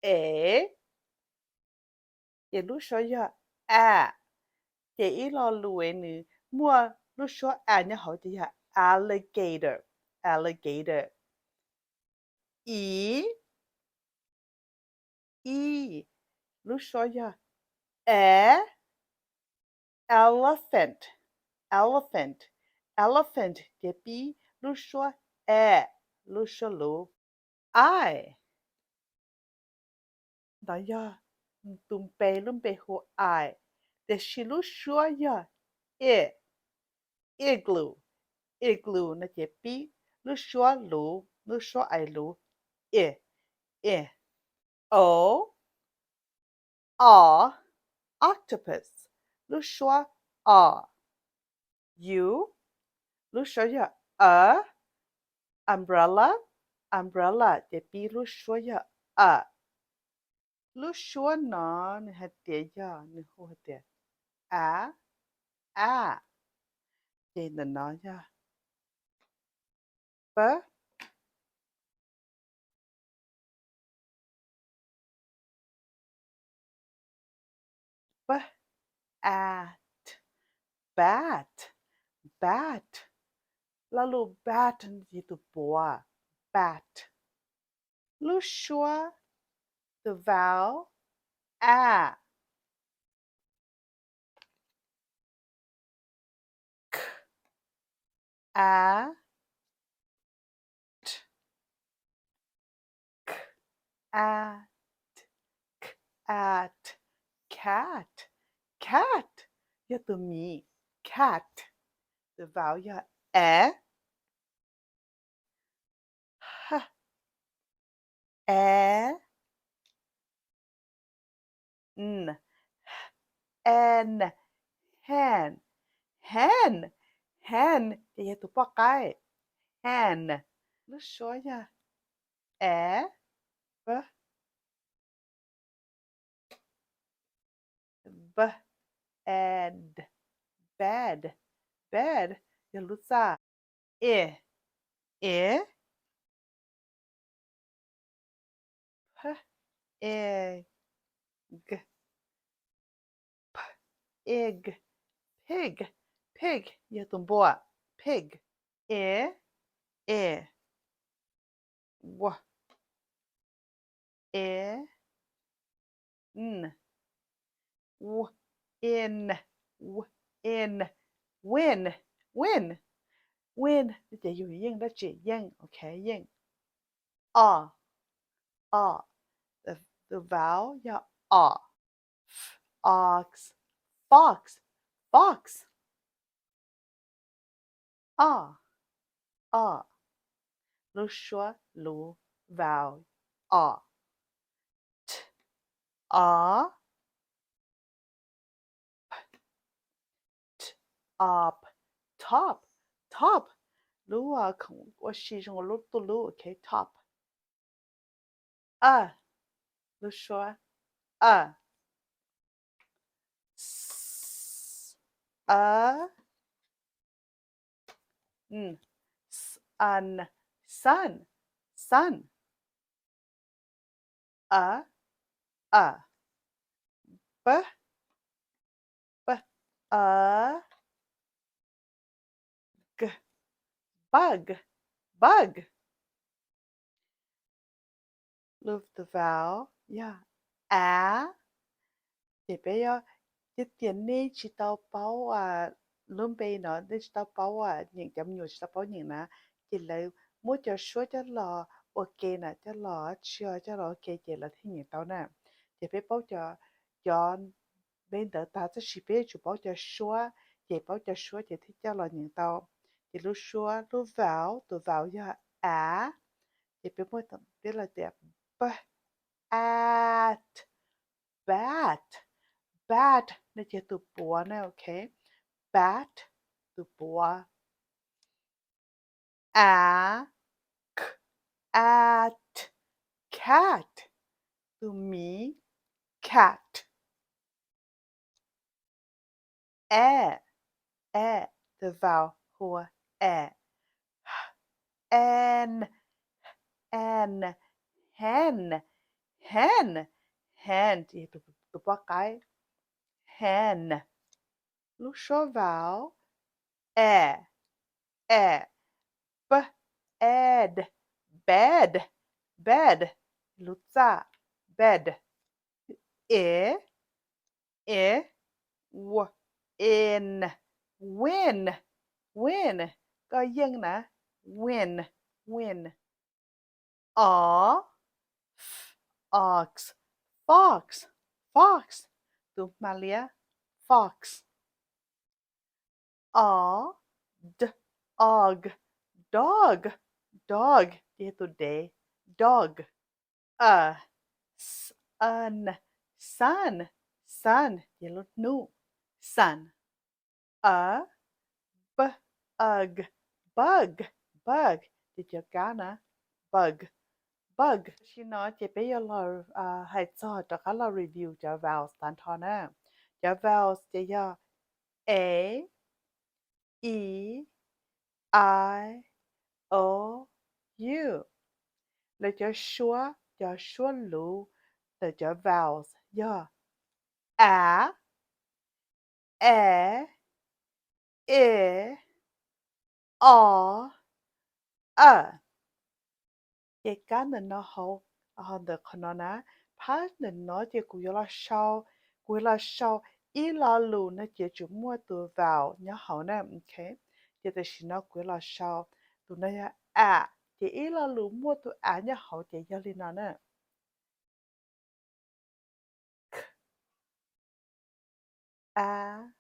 A, ces lub suab yog a, ces ib lo lus nws muaj lub suab a nyob hauv ces yog alligator, alligator. I, i, lub suab yog e, elephant, elephant, elephant ces pib lub suab e, lub suab luv. I, ntawd yog tus npe, lub npe hu I, tiam sis lub suab yog i, igloo, igloo no ces pib lub suab luv, lub suab i luv, i, i. O, o, octopus, lub suab o. U, lub suab yog a, umbrella, umbrella ces pib lub suab yog a. Lub suab no nws hais tias yog, nws hu hais tias a, a, ces ntawm no yog p, p, at, bat, bat, lo lus bat yog tus puav, bat. Lub suab, the vowel, a, k, a, t, k, a, t, k, a, t, cat, cat yog tus miv, cat. The vowel yog e, h, e, n, hen, hen, hen, hen ces yog tus poj qaib, hen. Lub suab yog e, b, b, ed, bed, bed yog lub txaj. E, e, p, e, g, p, e, g, pig, pig yog tus npua, pig. E, e, w, e, n, w, en, w, en, win, win, win ces yus yeej dab tsi, yeej, ok, yeej. O, o, the, the vowel yog o. F, ox, fox, fox. O, o, lub suab luv, vowel, o. T, o, p, t, op, top, top, lub khoom ua si zoo lub tuj lub, ok, top. A, lub suab a. S, a, n, s, an, sun, sun. A, a, b, b, a, g, bug, bug. Lub the vowel yog a. Ces peb yog, yog tias nej tsis tau paub lub npe no, nej tsis tau paub nyeem, cov me nyuam tsis tau paub nyeem na, ces lawv muab cov suab coj los ua ke na, coj los tsis, coj los ua ke ces lawv thiaj nyeem tau na. Ces peb paub cov, cov npe ntawd tag tab sis peb yuav tsum paub cov suab, ces paub cov suab ces thiaj coj los nyeem tau. Ces lub suab, lub vowel, tus vowel yog a, ces peb muab, peb los tias b, at, bat, bat no ces tus puav na, ok. Bat, tus puav. A, k, at, cat, tus miv, cat. E, e, the vowel hu ua e. H, en, h, en, hen, Hen, hen, tus poj qaib. Hen. Lub suab vowel, e, e, b, ed, bed, bed, lub txaj, bed. E, e, w, en, win, win, koj yeej na, win, win. O, f, ox, fox, fox, tus hma liab, fox. O, d, og, dog, dog, ces yog tus dev, dog. A, s, un, sun, sun, ces lub hnub, sun. A, b, ug, bug, bug, ces cov kab na, bug, bug. Tam sim no ces peb yuav los hais txog rov qab los review cov vowels tag nrho na. Cov vowels ces yog a, e, i, o, u. Lawv cov suab, cov suab luv ntawm cov vowels yog a, e, i, o, w. Ces kab ntawm no hauv, ntawm qhov no na, phab ntawm no ces kuv yuav los sau, kuv yuav los sau ib lo lus no ces tsuas muaj tus vowel nyob hauv na. Ces tam sim no kuv yuav los sau tus no yog a, ces ib lo lus muaj tus a nyob hauv ces yog li no na. K, a,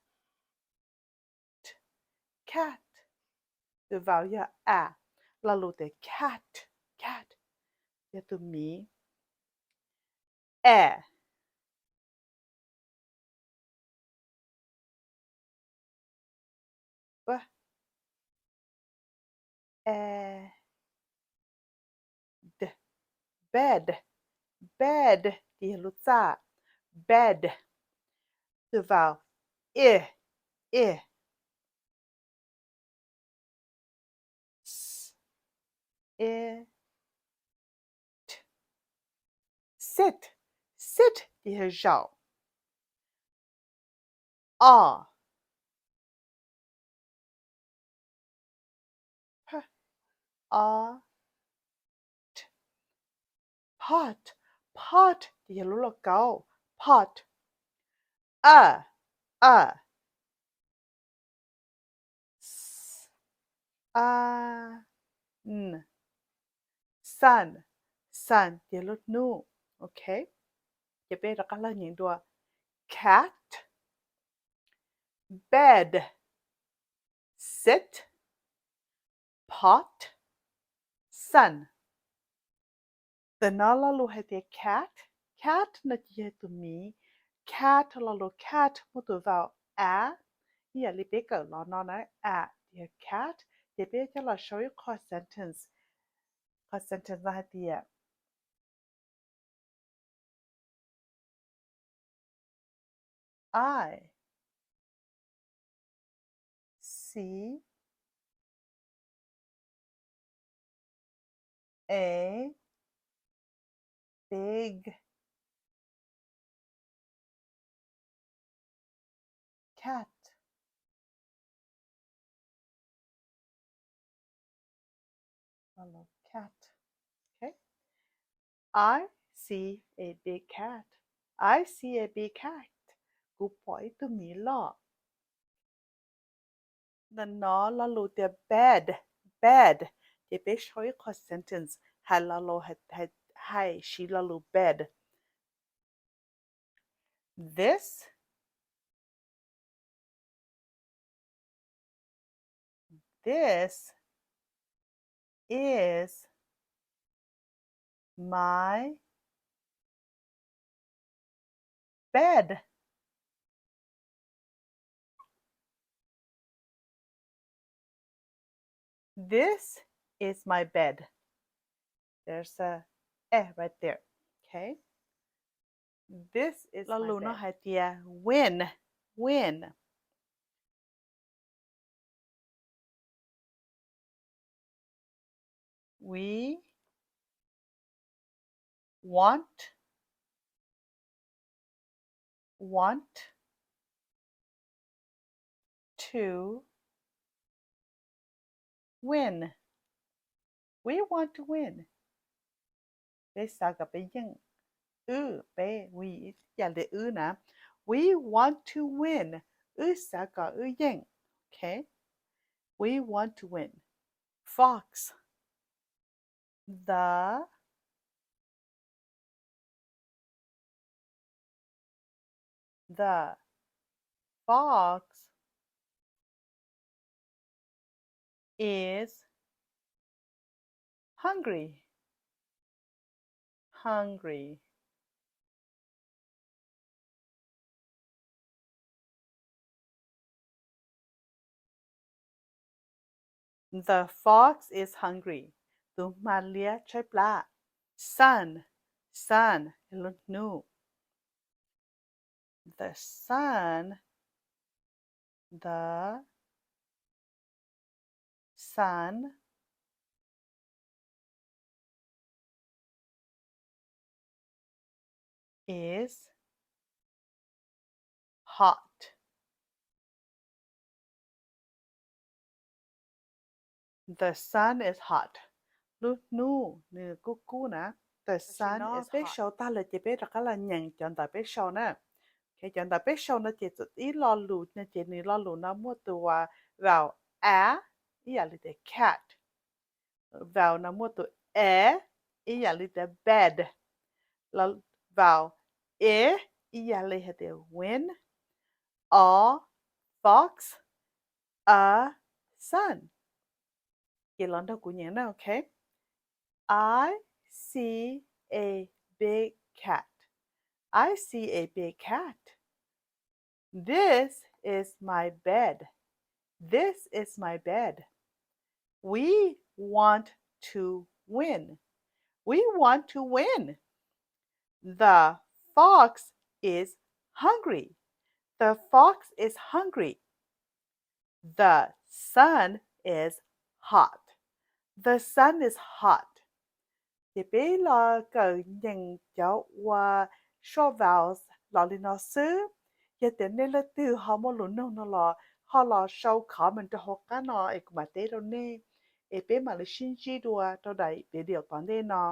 t, cat. Tus vowel yog a, lo lus tias cat, cat, yog tus miv. E, b, e, d, bed, bed, ces yog lub txaj, bed. Tus vowel, i, i. S, i, t, sit, sit ces yog zaum. O, p, o, t, pot, pot ces yog lub lauj kaub, pot. A, a, s, a, n, sun, sun ces lub hnub. Ok, ces peb rov qab los nyeem dua. Cat, bed, sit, pot, sun. Ntawm no lo lus hais tias cat, cat no ces yog tus miv. Cat, lo lus cat muaj tus vowel a, ib yam li peb kawm los no na, a ces yog cat. Ces peb coj los sau ib qho sentence. Qhov sentence no hais tias I see a big cat. Follow cat. Okay. I see a big cat. I see a big cat. Kuv pom ib tug miv loj. Ntawm no lo lus tias bed, bed, ces peb sau ib qho sentence hais lo lus, hais, hais, hais siv lo lus bed. This, this is my bed. This is my bed. There's a eh right there. Okay. This is lo lus no hais tias when, when we want want to win. We want to win. Peb xav kom peb yeej. Wb, peb, we, ib yam li wb na. We want to win. Wb xav kom wb yeej. Okay. We want to win. Fox. The The fox is hungry. Hungry. The fox is hungry. Tus hma liab tshaib plab. Sun, sun, lub hnub. The sun, the sun is hot. The sun is hot. Lub hnub nws kub kub na. The sun is hot. Peb sau tag lawm ces peb rov qab los nyeem cov ntawv peb sau na. Cov ntawv peb sau no ces ib lo lus no ces nws lo lus no muaj tus vowel a, ib yam li tias cat. Vowel no muaj tus e, ib yam li tias bed. Vowel i, ib yam li hais tias win. A fox, a sun. Ces los nrog kuv nyeem na, okay. I see a big cat. I see a big cat. This is my bed. This is my bed. We want to win. We want to win. The fox is hungry. The fox is hungry. The sun is hot. The sun is hot. Ces peb los kawm nyeem cov ua short vowels los li no xwb. Yog tias nej leej twg ho muaj lus nug no los ho los sau comment rau hauv qab no es kuv mam teb rau nej. Es peb mam li sib ntsib dua rau daim video tom ntej no.